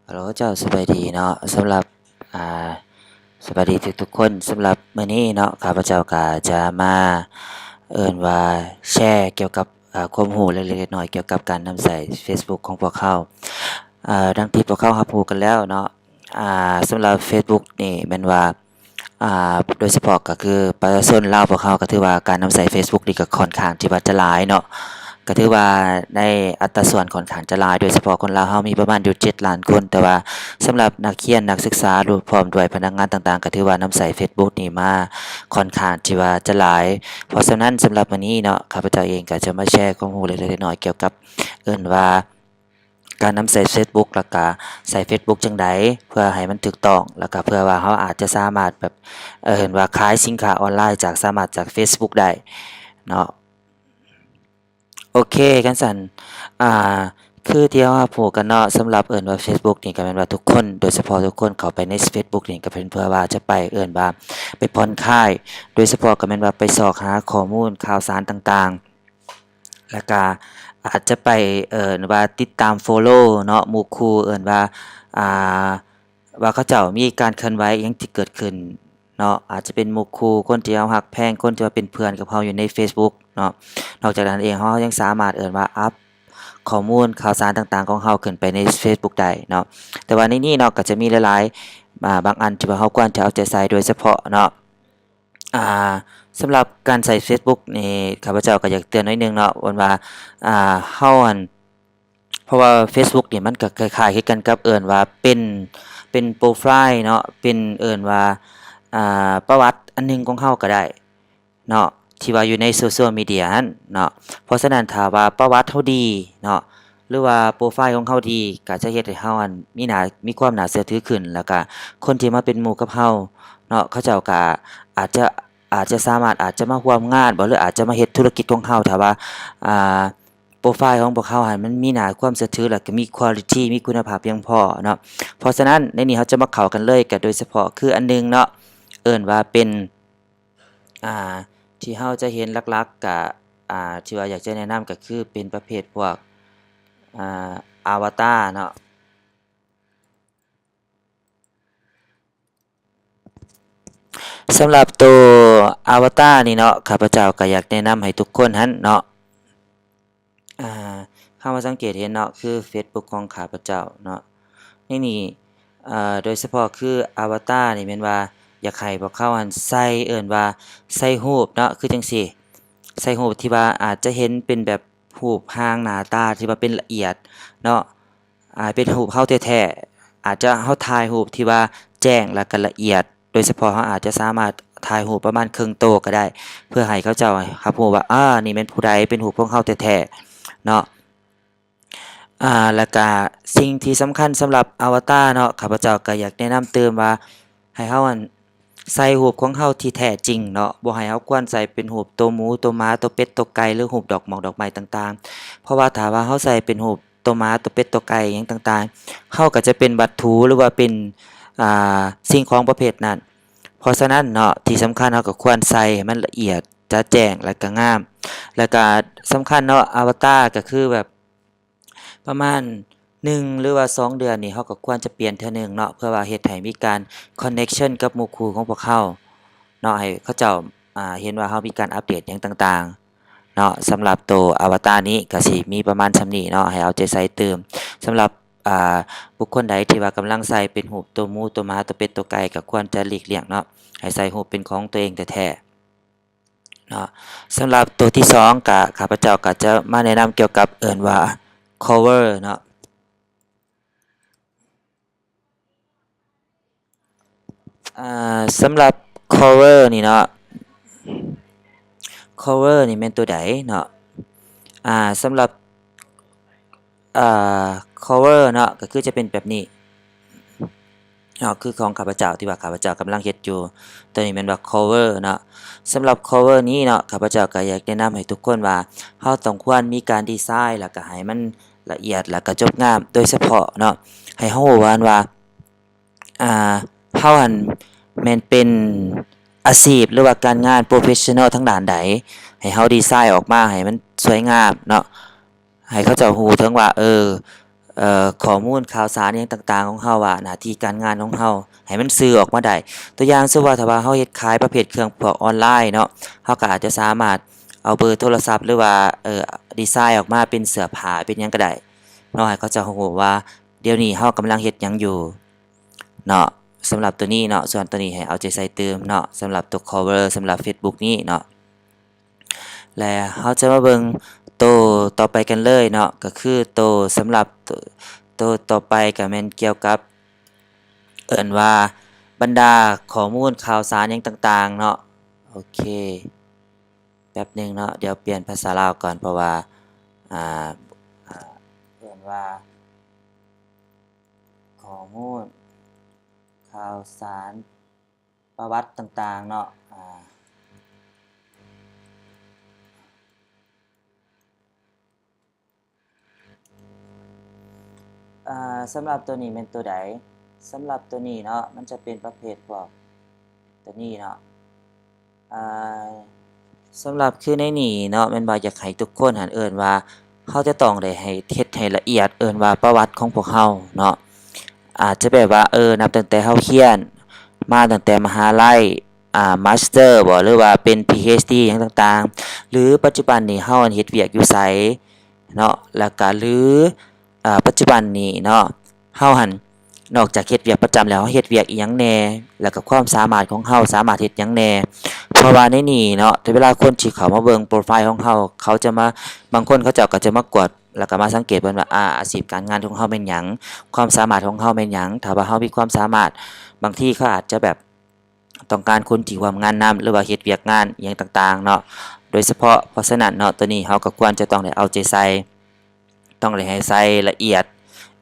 ຮັລໂຫຼ ເຈົ້າ ສະບາຍດີເນາະ. ສຳລັບ ອ່າ ສະບາຍດີທຸກໆຄົນ. ສຳລັບມື້ນີ້ເນາະ ຂ້າພະເຈົ້າກໍຈະມາ ເອີ້ນວ່າແຊກ່ຽວກັບ ອ່າ ຄວາມຮູ້ເລັກໆນ້ອຍໆກ່ຽວກັບການນຳໃຊ້ເຟສບຸກຂອງພວກເຮົາ. ເອີ ດັ່ງທີ່ພວກເຮົາຮັບຮູ້ກັນແລ້ວເນາະ ອ່າ ສຳລັບເຟສບຸກນີ້ແມ່ນວ່າ ອ່າ ໂດຍສະເພາະກໍຄືປະຊາຊົນລາວພວກເຮົາ ກໍຖືວ່າການນຳໃຊ້ເຟສບຸກນີ້ກໍຂ້ອນຂ້າງທີ່ວ່າຈະຫຼາຍເນາະ, ກໍຖືວ່າໃນອັດຕາສ່ວນຂ້ອນຂ້າງຈະຫຼາຍ, ໂດຍສະເພາະຄົນລາວເຮົາມີປະມານຢູ່ເຈັດລ້ານຄົນ, ແຕ່ວ່າສຳລັບນັກຮຽນ ນັກສຶກສາ ລວມພ້ອມດ້ວຍພະນັກງານຕ່າງໆ ກໍຖືວ່ານຳໃຊ້ເຟສບຸກນີ້ມາຂ້ອນຂ້າງທີ່ວ່າຈະຫຼາຍ. ເພາະສະນັ້ນ ສຳລັບມື້ນີ້ເນາະ ຂ້າພະເຈົ້າເອງກໍຈະມາແຊຄວາມຮູ້ເລັກໆນ້ອຍໆກ່ຽວກັບ ເອີ້ນວ່າ ການນຳໃຊ້ເຟສບຸກ ແລ້ວກະໃຊ້ເຟສບຸກຈັ່ງໃດເພື່ອໃຫ້ມັນຖືກຕ້ອງ ແລ້ວກະເພື່ອວ່າເຮົາອາດຈະສາມາດແບບ ເອີ້ນວ່າຂາຍສິນຄ້າອອນລາຍຈາກ ສາມາດຈາກເຟສບຸກໄດ້ເນາະ. ໂອເຄ ຄັນຊັ້ນ ອ່າ ຄືທີ່ເຮົາຮັບຮູ້ກັນເນາະ ສຳລັບເອີ້ນວ່າເຟສບຸກນີ້ ກໍແມ່ນວ່າທຸກຄົນ ໂດຍສະເພາະທຸກຄົນເຂົ້າໄປໃນເຟສບຸກນີ້ ກໍເປັນເພື່ອວ່າຈະໄປ ເອີ້ນວ່າໄປຜ່ອນຄາຍ ໂດຍສະເພາະກໍແມ່ນວ່າໄປຊອກຫາຂໍ້ມູນຂ່າວສານຕ່າງໆ ແລ້ວກະອາດຈະໄປ ເອີ້ນວ່າຕິດຕາມ follow ເນາະ ໝູ່ຄູ່ ເອີ້ນວ່າ ອ່າ ວ່າເຂົາເຈົ້າມີການເຄື່ອນໄຫວອີ່ຫຍັງທີ່ເກີດຂຶ້ນເນາະ, ອາດຈະເປັນໝູ່ຄູ່ ຄົນທີ່ເຮົາຮັກແພງ ຄົນທີ່ວ່າເປັນເພື່ອນກັບເຮົາຢູ່ໃນເຟສບຸກເນາະ. ນອກຈາກນັ້ນເອງ ເຮົາຍັງສາມາດ ເອີ້ນວ່າ ອັບຂໍ້ມູນຂ່າວສານຕ່າງໆຂອງເຮົາຂຶ້ນໄປໃນເຟສບຸກໄດ້ເນາະ. ແຕ່ວ່າໃນນີ້ເນາະ ກໍຈະມີຫຼາຍໆ ອ່າ ບາງອັນທີ່ວ່າເຮົາຄວນຈະເອົາໃຈໃສ່ໂດຍສະເພາະເນາະ. ອ່າ ສຳລັບການໃຊ້ເຟສບຸກນີ້ ຂ້າພະເຈົ້າກໍຢາກເຕືອນໜ້ອຍໜຶ່ງເນາະ ເອີ້ນວ່າ ອ່າ ເຮົາຫັ້ນ ເພາະວ່າເຟສບຸກນີ້ມັນກໍຄ້າຍໆຄືກັນກັບ ເອີ້ນວ່າເປັນ ເປັນໂປຣໄຟລ໌ເນາະ ເປັນ ເອີ້ນວ່າ ອ່າ ປະຫວັດອັນໜຶ່ງຂອງເຮົາກໍໄດ້ເນາະ ທີ່ວ່າຢູ່ໃນໂຊຊຽວມີເດຍຫັ້ນເນາະ. ເພາະສະນັ້ນ ຖ້າວ່າປະຫວັດເຮົາດີເນາະ ຫຼືວ່າໂປຣໄຟລ໌ຂອງເຮົາດີ ກໍຈະເຮັດໃຫ້ເຮົາຫັ້ນມີໜ້າ ມີຄວາມໜ້າເຊື່ອຖືຂຶ້ນ ແລ້ວກະຄົນທີ່ມາເປັນໝູ່ກັບເຮົາເນາະ ເຂົາເຈົ້າກະອາດຈະ ອາດຈະສາມາດ ອາດຈະມາຮ່ວມງານບໍ ຫຼືອາດຈະມາເຮັດທຸລະກິດຂອງເຮົາ ຖ້າວ່າ ອ່າ ໂປຣໄຟລ໌ຂອງພວກເຮົາຫັ້ນມັນມີໜ້າຄວາມເຊື່ອຖື ແລ້ວກະມີ quality ມີຄຸນນະພາບພຽງພໍເນາະ. ເພາະສະນັ້ນ ໃນນີ້ເຮົາຈະມາເຂົ້າກັນເລີຍ ກະໂດຍສະເພາະຄືອັນໜຶ່ງເນາະ ເອີ້ນວ່າເປັນ ອ່າ ທີ່ເຮົາຈະເຫັນຫຼັກໆ ກະ ອ່າ ທີ່ວ່າຢາກຈະແນະນຳກໍຄືເປັນປະເພດພວກ ອ່າ ອາວະຕາເນາະ. ສຳລັບໂຕອາວະຕານີ້ເນາະ ຂ້າພະເຈົ້າກໍຢາກແນະນຳໃຫ້ທຸກຄົນຫັ້ນເນາະ ອ່າ ເຮົາມາສັງເກດເຫັນເນາະ ຄືເຟສບຸກຂອງຂ້າພະເຈົ້າເນາະ ໃນນີ້ ເອີ ໂດຍສະເພາະຄືອາວະຕານີ້ແມ່ນວ່າຢາກໃຫ້ພວກເຮົາຫັ້ນໃສ່ ເອີ້ນວ່າໃສ່ຮູບເນາະ ຄືຈັ່ງຊີ້ ໃສ່ຮູບທີ່ວ່າອາດຈະເຫັນເປັນແບບຮູບຮ່າງໜ້າຕາທີ່ວ່າເປັນລະອຽດເນາະ ອາ ເປັນຮູບເຮົາແທ້ໆ ອາດຈະເຮົາຖ່າຍຮູບທີ່ວ່າແຈ້ງ ແລ້ວກໍລະອຽດ ໂດຍສະເພາະເຮົາອາດຈະສາມາດຖ່າຍຮູບປະມານເຄິ່ງໂຕກໍໄດ້ ເພື່ອໃຫ້ເຂົາເຈົ້າຮັບຮູ້ວ່າ ອາ ນີ້ແມ່ນຜູ້ໃດ ເປັນຮູບຂອງເຮົາແທ້ໆເນາະ. ອາ ແລ້ວກະສິ່ງທີ່ສຳຄັນສຳລັບອາວະຕາເນາະ ຂ້າພະເຈົ້າກໍຢາກແນະນຳຕື່ມວ່າ ໃຫ້ເຮົາຫັ້ນໃສ່ຮູບຂອງເຮົາທີ່ແທ້ຈິງເນາະ ບໍ່ໃຫ້ເຮົາຄວນໃສ່ເປັນຮູບໂຕໝູ ໂຕໝາ ໂຕເປັດ ໂຕໄກ່ ຫຼືຮູບດອກໝອກດອກໄມ້ຕ່າງໆ ເພາະວ່າຖ້າວ່າເຮົາໃສ່ເປັນຮູບ ໂຕໝາ ໂຕເປັດ ໂຕໄກ່ ຫຍັງຕ່າງໆ ເຮົາກໍຈະເປັນວັດຖຸ ຫຼືວ່າເປັນ ອ່າ ສິ່ງຂອງປະເພດນັ້ນ. ເພາະສະນັ້ນເນາະ ທີ່ສຳຄັນເຮົາກໍຄວນໃສ່ໃຫ້ມັນລະອຽດ ຈະແຈ້ງ ແລ້ວກໍງາມ ແລ້ວກໍສຳຄັນເນາະ ອາວະຕາກໍຄືແບບປະມານໜຶ່ງ ຫຼືວ່າສອງເດືອນນີ້ ເຮົາກໍຄວນຈະປ່ຽນເທື່ອໜຶ່ງເນາະ ເພື່ອວ່າເຮັດໃຫ້ມີການ connection ກັບໝູ່ຄູ່ຂອງພວກເຮົາເນາະ ໃຫ້ເຂົາເຈົ້າ ອ່າ ເຫັນວ່າເຮົາມີການອັບເດດຫຍັງຕ່າງໆ ເນາະ. ສຳລັບໂຕອາວະຕານີ້ກໍຊິມີປະມານສ່ຳນີ້ເນາະ ໃຫ້ເອົາໃຈໃສ່ຕື່ມ. ສຳລັບ ອ່າ ບຸກຄົນໃດທີ່ວ່າກຳລັງໃສ່ເປັນຮູບໂຕໝູ ໂຕໝາ ໂຕເປັດ ໂຕໄກ່ ກໍຄວນຈະຫຼີກລ່ຽງເນາະ ໃຫ້ໃສ່ຮູບເປັນຂອງຕົວເອງແທ້ໆເນາະ. ສຳລັບໂຕທີສອງ ກະ ຂ້າພະເຈົ້າກໍຈະມາແນະນຳກ່ຽວກັບເອີ້ນວ່າ cover ເນາະ. ອ່າ ສຳລັບ cover ນີ້ເນາະ cover ນີ້ແມ່ນຕົວໃດເນາະ? ອ່າ ສຳລັບ ອ່າ cover ເນາະ ກໍຄືຈະເປັນແບບນີ້ເນາະ ຄືຂອງຂ້າພະເຈົ້າທີ່ວ່າຂ້າພະເຈົ້າກຳລັງເຮັດຢູ່ ຕົວນີ້ແມ່ນວ່າ cover ເນາະ. ສຳລັບ cover ນີ້ເນາະ ຂ້າພະເຈົ້າກໍຢາກແນະນຳໃຫ້ທຸກຄົນວ່າ ເຮົາຕ້ອງຄວນມີການດີໄຊ ແລ້ວກໍໃຫ້ມັນລະອຽດ ແລ້ວກໍຈົບງາມ ໂດຍສະເພາະເນາະ ໃຫ້ເຮົາຮູ້ວ່າ ວ່າ ອ່າ ເຮົາຫັ້ນແມ່ນເປັນອາຊີບ ຫຼືວ່າການງານ professional ທາງດ້ານໃດ ໃຫ້ເຮົາດີໄຊອອກມາໃຫ້ມັນສວຍງາມເນາະ ໃຫ້ເຂົາເຈົ້າຮູ້ເຖິງວ່າ ເອີ ເ ເອີ ຂໍ້ມູນຂ່າວສານຫຍັງຕ່າງໆຂອງເຮົາ ວ່າໜ້າທີ່ການງານຂອງເຮົາໃຫ້ມັນສື່ອອກມາໄດ້. ຕົວຢ່າງ ສົມມຸດວ່າຖ້າວ່າເຮົາເຮັດຂາຍປະເພດເຄື່ອງພວກອອນລາຍເນາະ, ເຮົາກໍອາດຈະສາມາດເອົາເບີໂທລະສັບ ຫຼືວ່າ ເອີ ດີໄຊອອກມາເປັນເສື້ອຜ້າ ເປັນຫຍັງກໍໄດ້ເນາະ, ໃຫ້ເຂົາເຈົ້າຮູ້ວ່າດຽວນີ້ເຮົາກຳລັງເຮັດຫຍັງຢູ່ເນາະ. ສຳລັບຕົວນີ້ເນາະ, ສ່ວນຕົວນີ້ໃຫ້ເອົາໃຈໃສ່ຕື່ມເນາະ, ສຳລັບຕົວ cover ສຳລັບ Facebook ນີ້ເນາະ. ແລະ ເຮົາຈະມາເບິ່ງໂຕຕໍ່ໄປກັນເລີຍເນາະ, ກໍຄືໂຕສຳລັບໂຕ ໂຕຕໍ່ໄປກໍແມ່ນກ່ຽວກັບ ເອີ້ນວ່າບັນດາຂໍ້ມູນຂ່າວສານຫຍັງຕ່າງໆເນາະ. ໂອເຄ ແປັບໜຶ່ງເນາະ, ດຽວປ່ຽນພາສາລາວກ່ອນ ເພາະວ່າ ອ່າ ອ່າ ເອີ້ນວ່າຂໍ້ມູນຂ່າວສານ ປະຫວັດຕ່າງໆເນາະ. ອ່າ ອ່າ ສຳລັບຕົວນີ້ແມ່ນຕົວໃດ? ສຳລັບຕົວນີ້ເນາະ, ມັນຈະເປັນປະເພດພວກຕົວນີ້ເນາະ. ອ່າ ສຳລັບຄືໃນນີ້ເນາະ, ແມ່ນວ່າຢາກໃຫ້ທຸກຄົນຫັ້ນ ເອີ້ນວ່າເຮົາຈະຕ້ອງໄດ້ໃຫ້ເຮັດໃຫ້ລະອຽດ, ເອີ້ນວ່າປະຫວັດຂອງພວກເຮົາເນາະ. ອາດຈະແບບວ່າ ເອີ ນັບຕັ້ງແຕ່ເຮົາຮຽນມາ ຕັ້ງແຕ່ມະຫາໄລ ອ່າ ມາສເຕີບໍ ຫຼືວ່າເປັນ PhD ຫຍັງຕ່າງໆ ຫຼືປັດຈຸບັນນີ້ເຮົາເຮັດວຽກຢູ່ໃສເນາະ, ແລ້ວກະ ຫຼື ອາ ປັດຈຸບັນນີ້ເນາະ ເຮົາຫັ້ນ ນອກຈາກເຮັດວຽກປະຈຳແລ້ວ ເຮົາເຮັດວຽກອີ່ຫຍັງແດ່ ແລ້ວກະຄວາມສາມາດຂອງເຮົາສາມາດເຮັດຫຍັງແດ່. ເພາະວ່າໃນນີ້ເນາະ ເວລາຄົນທີ່ເຂົ້າມາເບິ່ງໂປຣໄຟລ໌ຂອງເຮົາ ເຂົາຈະມາ ບາງຄົນເຂົາເຈົ້າກໍຈະມາກວດ ແລ້ວກໍມາສັງເກດເບິ່ງວ່າ ອາ ອາຊີບການງານຂອງເຮົາແມ່ນຫຍັງ, ຄວາມສາມາດຂອງເຮົາແມ່ນຫຍັງ. ຖ້າວ່າເຮົາມີຄວາມສາມາດ ບາງທີເຂົາອາດຈະແບບ ຕ້ອງການຄົນທີ່ຮ່ວມງານນຳ ຫຼືວ່າເຮັດວຽກງານອີ່ຫຍັງຕ່າງໆເນາະ ໂດຍສະເພາະ. ເພາະສະນັ້ນເນາະ ໂຕນີ້ເຮົາກໍຄວນຈະຕ້ອງໄດ້ເອົາໃຈໃສ່ ຕ້ອງໄດ້ໃຫ້ໃສ່ລະອຽດ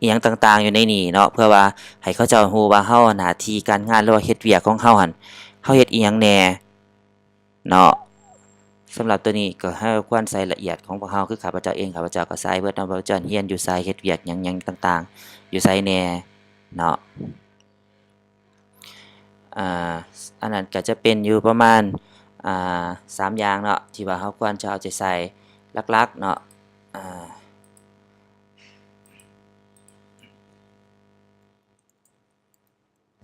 ອີ່ຫຍັງຕ່າງໆຢູ່ໃນນີ້ເນາະ ເພື່ອວ່າໃຫ້ເຂົາເຈົ້າຮູ້ວ່າເຮົາ ໜ້າທີ່ການງານ ຫຼືວ່າເຮັດວຽກຂອງເຮົາຫັ້ນ ເຮົາເຮັດອີ່ຫຍັງແດ່ເນາະ. ສຳລັບໂຕນີ້ກໍໃຫ້ຄວນໃສ່ລະອຽດຂອງພວກເຮົາ ຄືຂ້າພະເຈົ້າເອງ ຂ້າພະເຈົ້າກໍໃສ່ເບິດເນາະ ວ່າເຈົ້າຮຽນຢູ່ໃສ ເຮັດວຽກຫຍັງ ຫຍັງຕ່າງໆ ຢູ່ໃສແດ່ເນາະ. ອ່າ ອັນນັ້ນກໍຈະເປັນຢູ່ປະມານ ອ່າ ສາມຢ່າງເນາະ ທີ່ວ່າເຮົາຄວນຈະເອົາໃຈໃສ່ຫຼັກໆເນາະ. ອ່າ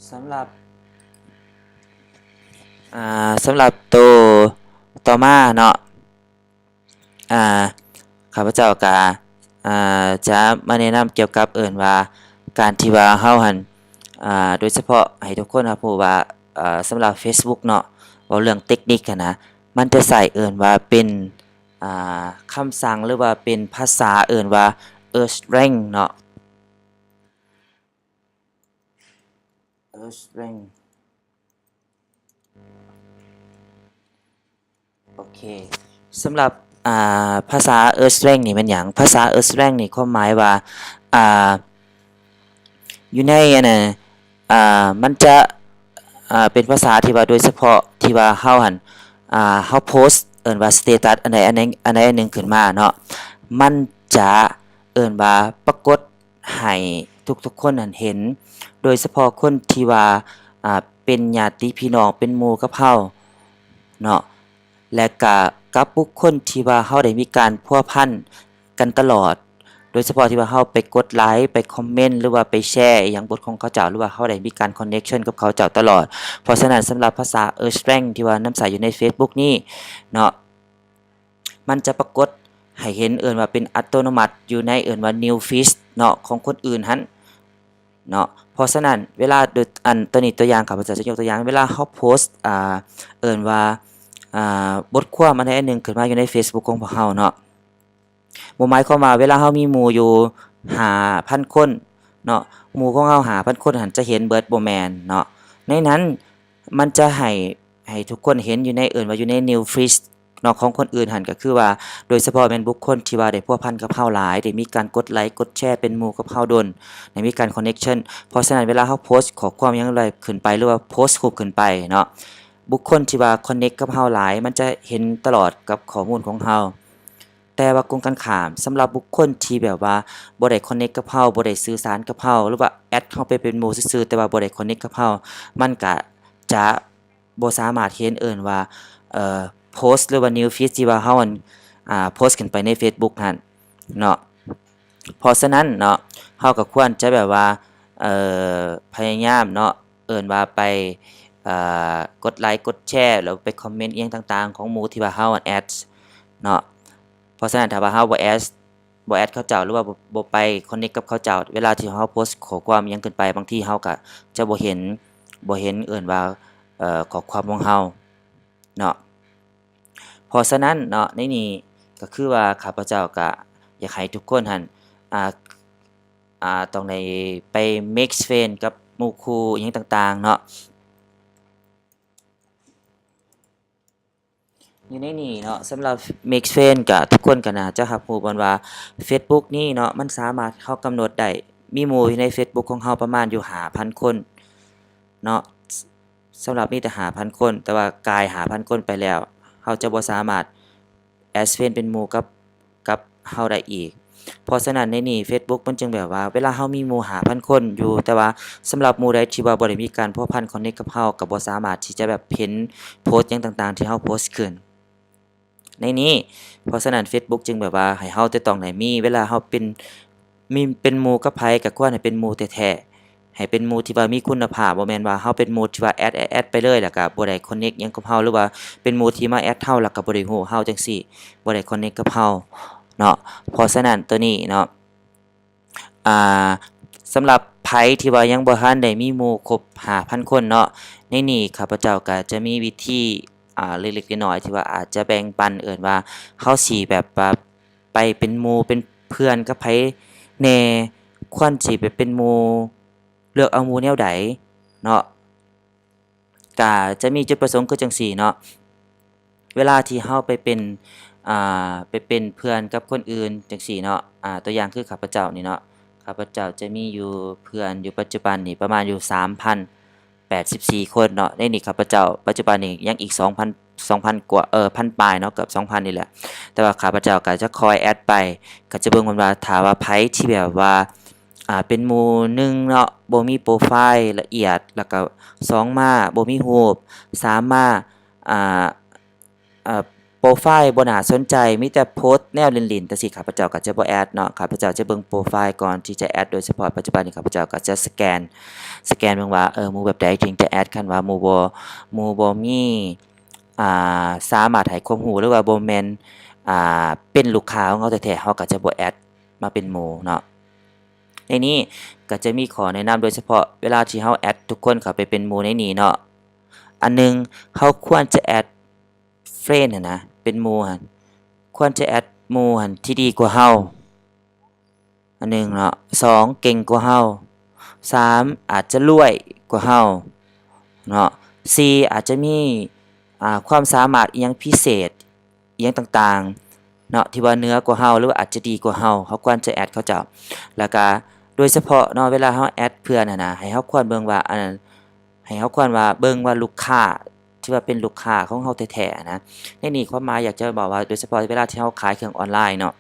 ສຳລັບ ອ່າ ສຳລັບໂຕຕໍ່ມາເນາະ ອ່າ ຂ້າພະເຈົ້າກະ ອ່າ ຈະມາແນະນຳກ່ຽວກັບ ເອີ້ນວ່າ ການທີ່ວ່າເຮົາຫັ້ນ ອ່າ ໂດຍສະເພາະໃຫ້ທຸກຄົນຮັບຮູ້ວ່າ ເອີ ສຳລັບ Facebook ເນາະ ເວົ້າເລື່ອງເຕັກນິກຫັ້ນນະ ມັນຈະໃຊ້ ເອີ້ນວ່າເປັນ ອ່າ ຄຳສັ່ງ ຫຼືວ່າເປັນພາສາ ເອີ້ນວ່າ Erlang ເນາະ. Erlang ໂອເຄ ສຳລັບ ອ່າ ພາສາ Erlang ນີ້ແມ່ນຫຍັງ? ພາສາ Erlang ນີ້ຄວາມໝາຍວ່າ ອ່າ ຢູ່ໃນອັນນັ້ນ ອ່າ ມັນຈະ ອ່າ ເປັນພາສາທີ່ວ່າໂດຍສະເພາະທີ່ວ່າເຮົາຫັ້ນ ອ່າ ເຮົາໂພສ ເອີ້ນວ່າ status ອັນໃດອັນໜຶ່ງ ອັນໃດອັນໜຶ່ງຂຶ້ນມາເນາະ ມັນຈະ ເອີ້ນວ່າປາກົດ ໃຫ້ທຸກໆຄົນຫັ້ນເຫັນ ໂດຍສະເພາະຄົນທີ່ວ່າ ອ່າ ເປັນຍາດຕິພີ່ນ້ອງ ເປັນໝູ່ກັບເຮົາເນາະ ແລະກະກັບບຸກຄົນທີ່ວ່າເຮົາໄດ້ມີການພົວພັນກັນຕະຫຼອດ ໂດຍສະເພາະທີ່ວ່າເຮົາໄປກົດໄລ ໄປຄອມເມັນ ຫຼືວ່າໄປແຊອີ່ຫຍັງບົດຂອງເຂົາເຈົ້າ ຫຼືວ່າເຮົາໄດ້ມີການ connection ກັບເຂົາເຈົ້າຕະຫຼອດ. ເພາະສະນັ້ນ ສຳລັບພາສາ Erlang ທີ່ວ່ານຳໃຊ້ຢູ່ໃນ Facebook ນີ້ເນາະ ມັນຈະປາກົດໃຫ້ເຫັນ ເອີ້ນວ່າເປັນອັດຕະໂນມັດຢູ່ໃນ ເອີ້ນວ່າ news feed ເນາະ ຂອງຄົນອື່ນຫັ້ນເນາະ. ເພາະສະນັ້ນ ເວລາ ໂດຍ ອັນ ຕົວນີ້ຕົວຢ່າງ ຂ້າພະເຈົ້າຈະຍົກຕົວຢ່າງ ເວລາເຮົາໂພສ ອ່າ ເອີ້ນວ່າ ອ່າ ບົດຄວາມອັນໃດອັນໜຶ່ງຂຶ້ນມາຢູ່ໃນ Facebook ຂອງພວກເຮົາເນາະ ບໍ່ໝາຍຄວາມວ່າເວລາເຮົາມີໝູ່ຢູ່ຫ້າພັນຄົນເນາະ ໝູ່ຂອງເຮົາຫ້າພັນຄົນຫັ້ນຈະເຫັນເບິດ ບໍ່ແມ່ນເນາະ. ໃນນັ້ນມັນຈະໃຫ້ ໃຫ້ທຸກຄົນເຫັນຢູ່ໃນ ເອີ້ນວ່າຢູ່ໃນ news feed ເນາະ ຂອງຄົນອື່ນຫັ້ນ ກໍຄືວ່າໂດຍສະເພາະແມ່ນບຸກຄົນທີ່ວ່າໄດ້ພົວພັນກັບເຮົາຫຼາຍ ໄດ້ມີການກົດໄລ ກົດແຊ ເປັນໝູ່ກັບເຮົາດົນ ໄດ້ມີການ connection. ເພາະສະນັ້ນ ເວລາເຮົາໂພສຂໍ້ຄວາມຫຍັງໃດຂຶ້ນໄປ ຫຼືວ່າໂພສຮູບຂຶ້ນໄປເນາະ ບຸກຄົນທີ່ວ່າ connect ກັບເຮົາຫຼາຍ ມັນຈະເຫັນຕະຫຼອດກັບຂໍ້ມູນຂອງເຮົາ. ແຕ່ວ່າກົງກັນຂ້າມ ສຳລັບບຸກຄົນທີ່ແບບວ່າບໍ່ໄດ້ connect ກັບເຮົາ ບໍ່ໄດ້ສື່ສານກັບເຮົາ ຫຼືວ່າ add ເຮົາໄປເປັນໝູ່ຊື່ໆ ແຕ່ວ່າບໍ່ໄດ້ connect ກັບເຮົາ ມັນກະຈະບໍ່ສາມາດເຫັນ ເອີ້ນວ່າ ເອີ ໂພສ ຫຼືວ່າ news feed ທີ່ວ່າເຮົາ ອັນ ອ່າ ໂພສຂຶ້ນໄປໃນ Facebook ຫັ້ນເນາະ. ເພາະສະນັ້ນເນາະ ເຮົາກໍຄວນຈະແບບວ່າ ເອີ ພະຍາຍາມເນາະ ເອີ້ນວ່າໄປ ເອີ ກົດໄລກົດແຊ ແລ້ວໄປຄອມເມັນອີ່ຫຍັງຕ່າງໆຂອງໝູ່ທີ່ວ່າເຮົາແອັດເນາະ. ເພາະສະນັ້ນ ຖ້າວ່າເຮົາບໍ່ແອັດ ບໍ່ແອັດເຂົາເຈົ້າ ຫຼືວ່າບໍ່ ບໍ່ໄປຄອນເນັກກັບເຂົາເຈົ້າ ເວລາທີ່ເຮົາໂພສຂໍ້ຄວາມອີ່ຫຍັງຂຶ້ນໄປ ບາງທີເຮົາກໍຈະບໍ່ເຫັນ ບໍ່ເຫັນ ເອີ້ນວ່າ ເອີ ຂໍ້ຄວາມຂອງເຮົາເນາະ. ເພາະສະນັ້ນເນາະ ໃນນີ້ກໍຄືວ່າຂ້າພະເຈົ້າກໍຢາກໃຫ້ທຸກຄົນຫັ້ນ ອ່າ ອ່າ ຕ້ອງໄດ້ໄປ make friend ກັບໝູ່ຄູ່ອີ່ຫຍັງຕ່າງໆເນາະ. ຢູ່ໃນນີ້ເນາະ ສຳລັບ make friend ກະ ທຸກຄົນກະໜ້າຈະຮັບຮູ້ແມ່ນວ່າ Facebook ນີ້ເນາະ ມັນສາມາດ ເຮົາກຳນົດໄດ້ ມີໝູ່ຢູ່ໃນ Facebook ຂອງເຮົາປະມານຢູ່ຫ້າພັນຄົນເນາະ. ສຳລັບມີແຕ່ຫ້າພັນຄົນ ແຕ່ວ່າກາຍຫ້າພັນຄົນໄປແລ້ວ ເຮົາຈະບໍ່ສາມາດ add friend ເປັນໝູ່ກັບ ກັບເຮົາໄດ້ອີກ. ເພາະສະນັ້ນໃນນີ້ Facebook ມັນຈຶ່ງແບບວ່າ ເວລາເຮົາມີໝູ່ຫ້າພັນຄົນຢູ່ ແຕ່ວ່າສຳລັບໝູ່ໃດທີ່ວ່າບໍ່ໄດ້ມີການພົວພັນ connect ກັບເຮົາ ກໍບໍ່ສາມາດທີ່ຈະແບບເຫັນໂພສຫຍັງຕ່າງໆທີ່ເຮົາໂພສຂຶ້ນໃນນີ້. ເພາະສະນັ້ນ Facebook ຈຶ່ງແບບວ່າໃຫ້ເຮົາຈະຕ້ອງໄດ້ມີ ເວລາເຮົາເປັນ ມີ ເປັນໝູ່ກັບໃຜ ກໍຄວນໃຫ້ເປັນໝູ່ແທ້ໆ ໃຫ້ເປັນໝູ່ທີ່ວ່າມີຄຸນນະພາບ, ບໍ່ແມ່ນວ່າເຮົາເປັນໝູ່ທີ່ວ່າແອັດ ແອັດ ແອັດໄປເລີຍ ແລ້ວກໍບໍ່ໄດ້ connect ຫຍັງກັບເຮົາ ຫຼືວ່າເປັນໝູ່ທີ່ມາແອັດເຮົາ ແລ້ວກໍບໍ່ໄດ້ຮູ້ເຮົາຈັ່ງຊີ້ ບໍ່ໄດ້ connect ກັບເຮົາເນາະ. ເພາະສະນັ້ນໂຕນີ້ເນາະ ອ່າ ສຳລັບໃຜທີ່ວ່າຍັງບໍ່ທັນໄດ້ມີໝູ່ຄົບຫ້າພັນຄົນເນາະ, ໃນນີ້ຂ້າພະເຈົ້າກໍຈະມີວິທີ ອ່າ ເລັກໆນ້ອຍໆ ທີ່ວ່າອາດຈະແບ່ງປັນ ເອີ້ນວ່າເຮົາຊິແບບວ່າ ໄປເປັນໝູ່ເປັນເພື່ອນກັບໃຜແດ່, ຄວນຊິໄປເປັນໝູ່ ເລືອກເອົາໝູ່ແນວໃດເນາະ. ກະຈະມີຈຸດປະສົງຄືຈັ່ງຊີ້ເນາະ, ເວລາທີ່ເຮົາໄປເປັນ ອ່າ ໄປເປັນເພື່ອນກັບຄົນອື່ນຈັ່ງຊີ້ເນາະ, ອ່າ ຕົວຢ່າງຄືຂ້າພະເຈົ້ານີ້ເນາະ, ຂ້າພະເຈົ້າຈະມີຢູ່ເພື່ອນຢູ່ປັດຈຸບັນນີ້ປະມານຢູ່ສາມພັນ ແປດສິບສີ່ຄົນເນາະ. ໃນນີ້ຂ້າພະເຈົ້າປັດຈຸບັນນີ້ຍັງອີກສອງພັນ ສອງພັນກວ່າ ເອີ ພັນປາຍເນາະ, ເກືອບສອງພັນນີ້ແຫຼະ. ແຕ່ວ່າຂ້າພະເຈົ້າກໍຈະຄອຍແອັດໄປ, ກໍຈະເບິ່ງເພິ່ນວ່າ ຖ້າວ່າໃຜທີ່ແບບວ່າ ອ່າ ເປັນໝູ່ ໜຶ່ງເນາະ ບໍ່ມີໂປຣໄຟລ໌ລະອຽດ, ແລ້ວກໍ ສອງ ມາ ບໍ່ມີຮູບ, ສາມ ມາ ອ່າ ອ່າ ໂປຣໄຟລ໌ບໍ່ໜ້າສົນໃຈ ມີແຕ່ໂພສແນວຫຼິ້ນໆ ຈັ່ງຊີ້ ຂ້າພະເຈົ້າກໍຈະບໍ່ແອັດເນາະ. ຂ້າພະເຈົ້າຈະເບິ່ງໂປຣໄຟລ໌ກ່ອນທີ່ຈະແອັດ, ໂດຍສະເພາະປັດຈຸບັນນີ້ຂ້າພະເຈົ້າກໍຈະສະແກນ ສະແກນເບິ່ງວ່າ ເອີ ໝູ່ແບບໃດຈຶ່ງຈະແອັດ, ຄັນວ່າໝູ່ບໍ່ ໝູ່ບໍ່ມີ ອ່າ ສາມາດໃຫ້ຄວາມຮູ້ ຫຼືວ່າບໍ່ແມ່ນ ອ່າ ເປັນລູກຄ້າຂອງເຮົາແທ້ໆ ເຮົາກໍຈະບໍ່ແອັດມາເປັນໝູ່ເນາະ. ໃນນີ້ກໍຈະມີຂໍ້ແນະນຳ ໂດຍສະເພາະເວລາທີ່ເຮົາແອັດທຸກຄົນເຂົ້າໄປເປັນໝູ່ໃນນີ້ເນາະ, ອັນໜຶ່ງ ເຮົາຄວນຈະແອັດ friend ຫັ້ນນະ ເປັນໝູ່ຫັ້ນ ຄວນຈະແອັດໝູ່ຫັ້ນທີ່ດີກວ່າເຮົາ ອັນໜຶ່ງເນາະ, ສອງ ເກັ່ງກວ່າເຮົາ, ສາມ ອາດຈະລວຍກວ່າເຮົາເນາະ, ສີ່ ອາດຈະມີ ອ່າ ຄວາມສາມາດອີ່ຫຍັງພິເສດ ອີ່ຫຍັງຕ່າງໆເນາະ ທີ່ວ່າເໜືອກວ່າເຮົາ ຫຼືວ່າອາດຈະດີກວ່າເຮົາ, ເຮົາຄວນຈະແອັດເຂົາເຈົ້າ. ແລ້ວກະໂດຍສະເພາະເນາະ ເວລາເຮົາແອັດເພື່ອນຫັ້ນນະ ໃຫ້ເຮົາຄວນເບິ່ງວ່າ ອັນ ໃຫ້ເຮົາຄວນວ່າເບິ່ງວ່າລູກຄ້າ ທີ່ວ່າເປັນລູກຄ້າຂອງເຮົາແທ້ໆນະ. ໃນນີ້ຄວາມໝາຍຢາກຈະບອກວ່າ ໂດຍສະເພາະເວລາທີ່ເຮົາຂາຍເຄື່ອງອອນລາຍເນາະ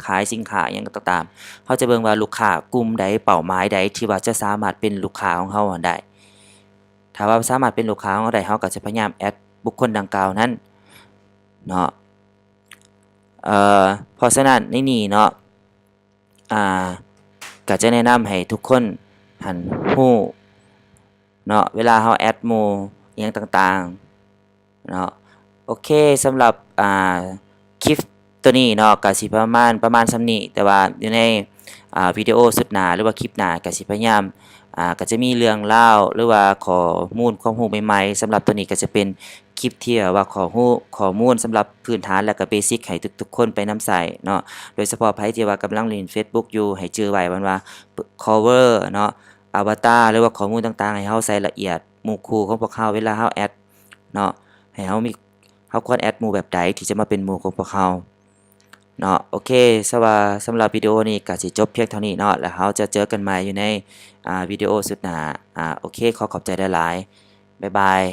ຂາຍສິນຄ້າອີ່ຫຍັງກໍຕາມ, ເຮົາຈະເບິ່ງວ່າລູກຄ້າກຸ່ມໃດ ເປົ້າໝາຍໃດ ທີ່ວ່າຈະສາມາດເປັນລູກຄ້າຂອງເຮົາຫັ້ນໄດ້. ຖ້າວ່າສາມາດເປັນລູກຄ້າຂອງເຮົາໄດ້ ເຮົາກໍຈະພະຍາຍາມແອັດບຸກຄົນດັ່ງກ່າວນັ້ນເນາະ. ເອີ ເພາະສະນັ້ນໃນນີ້ເນາະ ອ່າ ກໍຈະແນະນຳໃຫ້ທຸກຄົນຫັ້ນຮູ້ເນາະ ເວລາເຮົາແອັດໝູ່ອີ່ຫຍັງຕ່າງໆເນາະ. ໂອເຄ ສຳລັບ ອ່າ ຄລິບໂຕນີ້ເນາະ ກໍຊິປະມານ ປະມານສ່ຳນີ້, ແຕ່ວ່າຢູ່ໃນ ອ່າ ວິດີໂອຊຸດໜ້າ ຫຼືວ່າຄລິບໜ້າ ກໍຊິພະຍາຍາມ ອ່າ ກໍຈະມີເລື່ອງລາວ ຫຼືວ່າຂໍ້ມູນຄວາມຮູ້ໃໝ່ໆ. ສຳລັບໂຕນີ້ກໍຈະເປັນຄລິບທີ່ແບບວ່າຂໍ້ຮູ້ ຂໍ້ມູນສຳລັບພື້ນຖານ ແລະກໍເບສິກໃຫ້ທຸກໆຄົນໄປນຳໃຊ້ເນາະ. ໂດຍສະເພາະໃຜທີ່ວ່າກຳລັງຫຼິ້ນ Facebook ຢູ່ ໃຫ້ຈື່ໄວ້ວ່າ cover ເນາະ avatar ຫຼືວ່າຂໍ້ມູນຕ່າງໆ ໃຫ້ເຮົາໃສ່ລະອຽດ, ໝູ່ຄູ່ຂອງພວກເຮົາ ເວລາເຮົາແອັດເນາະ ໃຫ້ເຮົາມີ ເຮົາຄວນແອັດໝູ່ແບບໃດທີ່ຈະມາເປັນໝູ່ຂອງພວກເຮົາເນາະ. ໂອເຄ ສະວ່າ ສຳລັບວິດີໂອນີ້ກໍຊິຈົບພຽງເທົ່ານີ້ເນາະ ແລ້ວເຮົາຈະເຈີກັນໃໝ່ຢູ່ໃນ ອ່າ ວິດີໂອຊຸດໜ້າ. ອ່າ ໂອເຄ ຂໍຂອບໃຈຫຼາຍໆ. ບາຍບາຍ.